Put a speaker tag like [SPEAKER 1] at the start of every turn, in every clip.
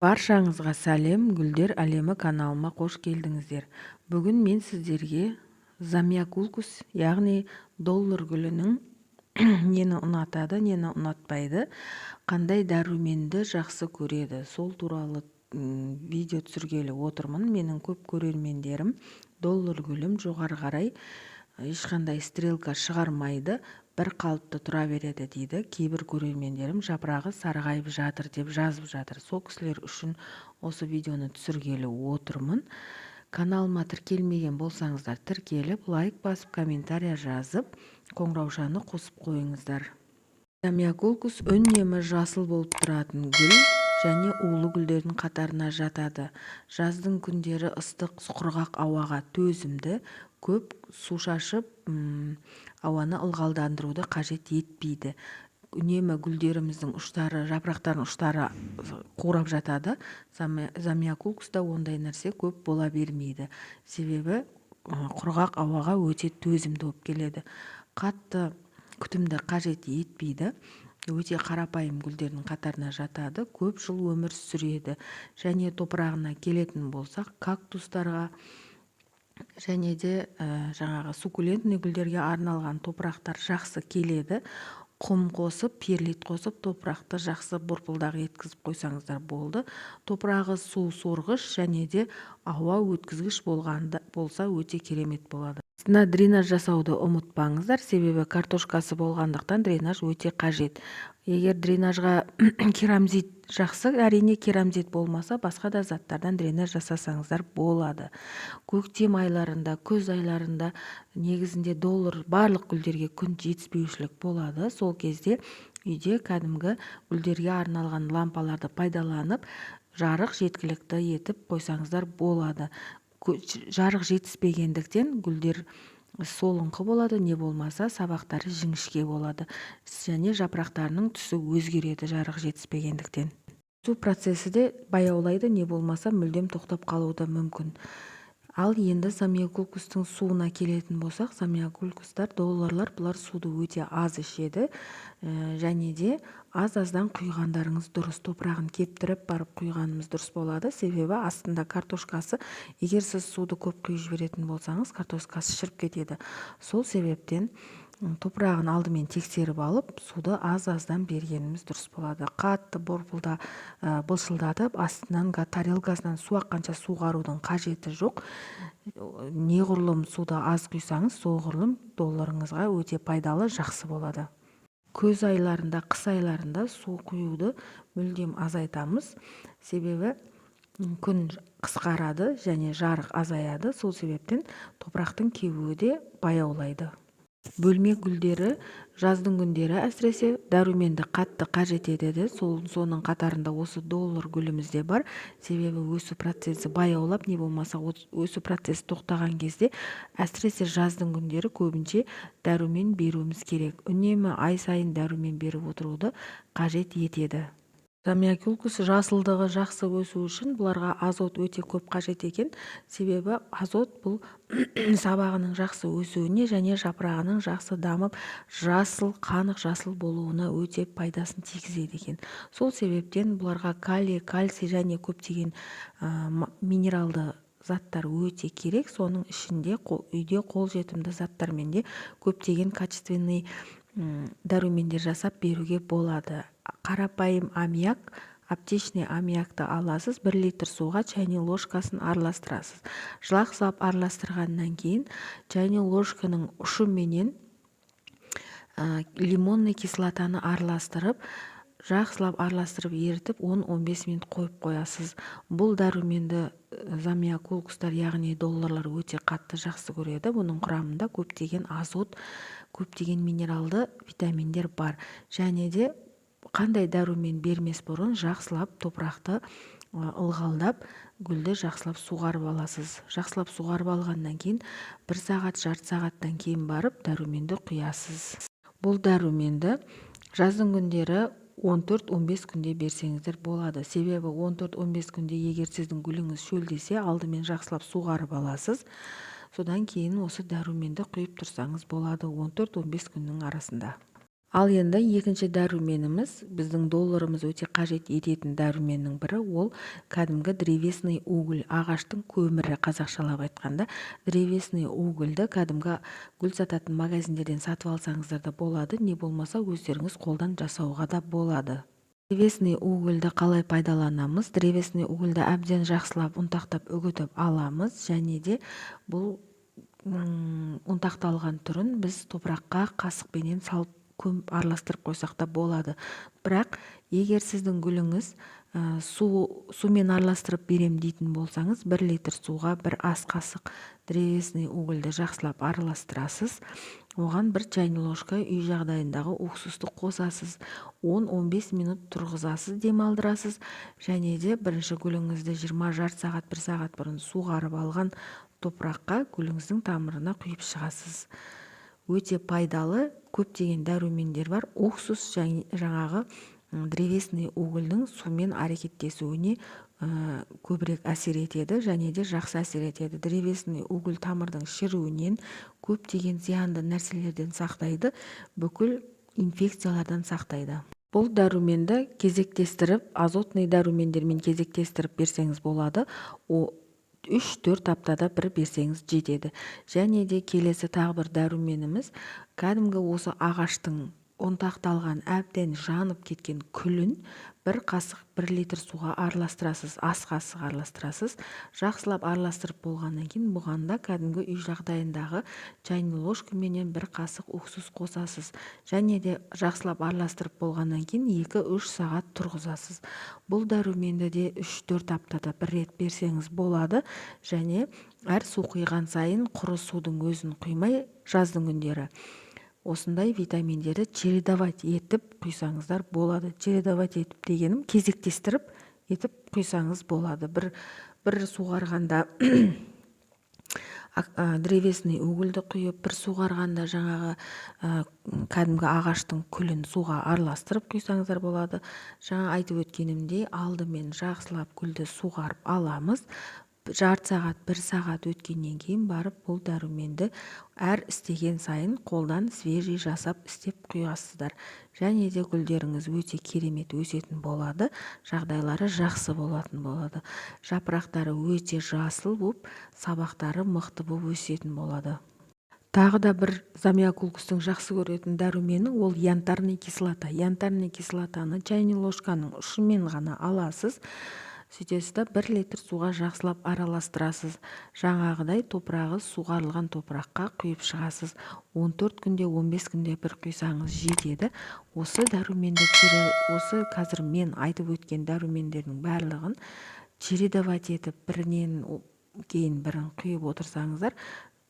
[SPEAKER 1] Баршаңызға сәлем! Гүлдер әлемі каналыма қош келдіңіздер! Бүгін мен сіздерге замиокулькус, яғни доллар гүлінің нені ұнатады, нені ұнатпайды, қандай дәруменді жақсы көреді, сол туралы видео түсіргелі отырмын. Менің көп көрермендерім: «Доллар гүлім жоғары қарай ешқандай стрелка шығармайды, бір қалыпты тұра береді», – дейді. Кейбір көрермендерім «жапырағы сарғайып жатыр» деп жазып жатыр. Сол кісілер үшін осы видеоны түсіргелі отырмын. Каналыма тіркелмеген болсаңыздар, тіркеліп, лайк басып, комментария жазып, қоңыраушаны қосып қойыңыздар. Замиокулькус үнемі жасыл болып тұратын гүл және улы гүлдердің қатарына жатады. Жаздың күндері ыстық, құрғақ ауаға төзімді, көп су шашып, ауаны ылғалдандыруды қажет етпейді. Үнемі гүлдеріміздің ұштары, жапырақтарының ұштары қурап жатады. Замиокулькуста ондай нәрсе көп бола бермейді, себебі құрғақ ауаға өте төзімді болып келеді. Қатты күтімді қажет етпейді, өте қарапайым гүлдердің қатарына жатады, көп жыл өмір сүреді. Және топырағына келетін болсақ, кактустарға және де жаңағы суккулентный гүлдерге арналған топырақтар жақсы келеді. Құм қосып, перлит қосып, топырақты жақсы борпылдақ еткізіп қойсаңыздар болды. Топырағы су сорғыш және де ауа өткізгіш болғанда болса, өте керемет болады. Астына дренаж жасауды ұмытпаңыздар, себебі картошкасы болғандықтан, дренаж өте қажет. Егер дренажға керамзит жақсы, әрине, керамзит болмаса, басқа да заттардан дренаж жасасаңыздар болады. Көктем айларында, күз айларында негізінде доллар, барлық гүлдерге күн жетіспеушілік болады. Сол кезде үйде кәдімгі гүлдерге арналған лампаларды пайдаланып, жарық жеткілікті етіп қойсаңыздар болады. Жарық жетіспегендіктен, гүлдер солыңқы болады, не болмаса сабақтары жіңішке болады және жапырақтарының түсі өзгереді. Жарық жетіспегендіктен, өсу процесі де баяулайды, не болмаса мүлдем тоқтап қалуы да мүмкін. Ал енді замиокулькустың суына келетін болсақ, замиокулькустар, долларлар, бұлар суды өте аз ішеді және де аз-аздан құйғандарыңыз дұрыс. Топырағын кептіріп барып құйғанымыз дұрыс болады, себебі астында картошкасы. Егер сіз суды көп құйып жіберетін болсаңыз, картошкасы шіріп кетеді. Сол себептен топырағын алдымен тексеріп алып, суды аз-аздан бергеніміз дұрыс болады. Қатты борпылда былшылдатып, астынан, тарелкасынан су аққанша суғарудың қажеті жоқ. Неғұрлым суды аз құйсаңыз, соғұрлым долларыңызға өте пайдалы, жақсы болады. Күз айларында, қыс айларында су құюды мүлдем азайтамыз, себебі күн қысқарады және жарық азаяды. Сол себептен топырақтың кебуі де баяулайды. Бөлме гүлдері жаздың күндері әсіресе дәруменді қатты қажет етеді. Соның қатарында осы доллар гүліміз де бар, себебі өсу процесі баяулап, не болмаса өсу процесі тоқтаған кезде, әсіресе жаздың күндері көбінше дәрумен беруіміз керек. Үнемі ай сайын дәрумен беріп отыруды қажет етеді. Замиокулькус жасылдығы жақсы өсу үшін бұларға азот өте көп қажет екен, себебі азот бұл сабағының жақсы өсуіне және жапырағының жақсы дамып, жасыл, қанық жасыл болуына өте пайдасын тигізеді екен. Сол себептен бұларға калий, кальций және көптеген минералды заттар өте керек. Соның ішінде үйде қолжетімді заттармен де көптеген качественный дәрумендер жасап беруге болады. Қарапайым аммиак, аптечный аммиакты аласыз, 1 литр суға чайный ложкасын араластырасыз. Жақсылап араластырғаннан кейін чайный ложканың ұшыменен лимонный кислотаны араластырып, жақсылап араластырып, ерітіп, 10-15 минут қойып қоясыз. Бұл дәруменді замиокулькустар, яғни долларлар өте қатты жақсы көреді. Бұның құрамында көптеген азот, көптеген минералды витаминдер бар. Және де қандай дәрумен бермес бұрын жақсылап топырақты ылғалдап, гүлді жақсылап суғарып аласыз. Жақсылап суғарып алғаннан кейін, бір сағат, жарты сағаттан кейін барып дәруменді құясыз. Бұл дәруменді жаздың күндері 14-15 күнде берсеңіздер болады, себебі 14-15 күнде егер сіздің гүліңіз шөлдесе, алдымен жақсылап суғарып аласыз, содан кейін осы дәруменді құйып тұрсаңыз болады 14-15 күннің арасында. Ал енді екінші дәруменіміз, біздің долларымыз өте қажет ететін дәруменнің бірі, ол кәдімгі древесный уголь, ағаштың көмірі, қазақшалап айтқанда. Древесный угольді кәдімгі гүл сататын магазиндерден сатып алсаңыздар да болады, не болмаса өздеріңіз қолдан жасауға да болады. Древесный угольді қалай пайдаланамыз? Древесный угольді әбден жақсылап ұнтақтап, үгітіп аламыз және де бұл ұнтақталған түрін біз топыраққа қасықпенен салып, көміп, араластырып қойсақ та болады. Бірақ егер сіздің гүліңіз сумен араластырып берем дейтін болсаңыз, 1 литр суға 1 ас қасық древесный угольді жақсылап араластырасыз, оған 1 чайный ложка үй жағдайындағы уксусты қосасыз, 10-15 минут тұрғызасыз, демалдырасыз және де бірінші гүліңізді 20 жарты сағат, бір сағат бұрын суғарып алған топыраққа, гүліңіздің тамырына құйып шығасыз. Өте пайдалы, көптеген дәрумендер бар. Уксус жаңағы древесный угольдің сумен әрекеттесуіне көбірек әсер етеді және де жақсы әсер етеді. Древесный уголь тамырдың шіруінен, көптеген зиянды нәрселерден сақтайды, бүкіл инфекциялардан сақтайды. Бұл дәруменді кезектестіріп, азотный дәрумендермен кезектестіріп берсеңіз болады, 3-4 аптада бір берсеңіз жетеді. Және де келесі тағы бір дәруменіміз: кәдімгі осы ағаштың ұнтақталған, әбден жанып кеткен күлін 1 қасық 1 литр суға араластырасыз, ас қасық араластырасыз. Жақсылап араластырып болғаннан кейін бұған да кәдімгі үй жағдайындағы чайный ложкаменен 1 қасық уксус қосасыз және де жақсылап араластырып болғаннан кейін 2-3 сағат тұрғызасыз. Бұл дәруменді де 3-4 аптада бір рет берсеңіз болады және әр су құйған сайын құры судың өзін құймай, жаздың күндері осындай витаминдерді чередовать етіп құйсаңыздар болады. Чередовать етіп дегенім, кезектестіріп етіп құйсаңыз болады. Бір суғарғанда древесный угольді құйып, бір суғарғанда жаңағы кәдімгі ағаштың күлін суға араластырып құйсаңыздар болады. Жаңа айтып өткенімдей, алдымен жақсылап гүлді суғарып аламыз. Жарты сағат, бір сағат өткеннен кейін барып бұл дәруменді әр істеген сайын қолдан свежий жасап, істеп құясыздар және де гүлдеріңіз өте керемет өсетін болады, жағдайлары жақсы болатын болады, жапырақтары өте жасыл болып, сабақтары мықты болып өсетін болады. Тағы да бір замиокулькустың жақсы көретін дәрумені — ол янтарный кислота. Янтарный кислотаны чайный ложканың ұшымен ғана аласыз, сөйтесіз да, 1 литр суға жақсылап араластырасыз, жаңағыдай топырағы суғарылған топыраққа құйып шығасыз. 14 күнде, 15 күнде бір құйсаңыз жетеді. Осы дәруменді, осы қазір мен айтып өткен дәрумендердің барлығын чередовать етіп, бірінен кейін бірін құйып отырсаңыздар,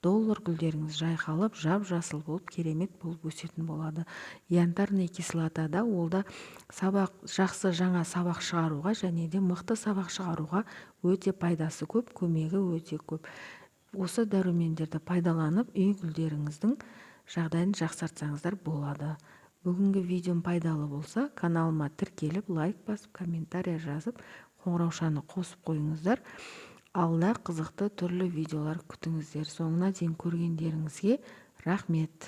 [SPEAKER 1] доллар гүлдеріңіз жайқалып, жап жасыл болып, керемет болып өсетін болады. Янтарный кислота да, ол да сабақ, жақсы жаңа сабақ шығаруға және де мықты сабақ шығаруға өте пайдасы көп, көмегі өте көп. Осы дәрумендерді пайдаланып, үй гүлдеріңіздің жағдайын жақсартсаңыздар болады. Бүгінгі видеом пайдалы болса, каналыма тіркеліп, лайк басып, комментарий жазып, қоңыраушаны қосып қойыңыздар. Алда қызықты түрлі видеолар күтіңіздер. Соңына дейін көргендеріңізге рахмет.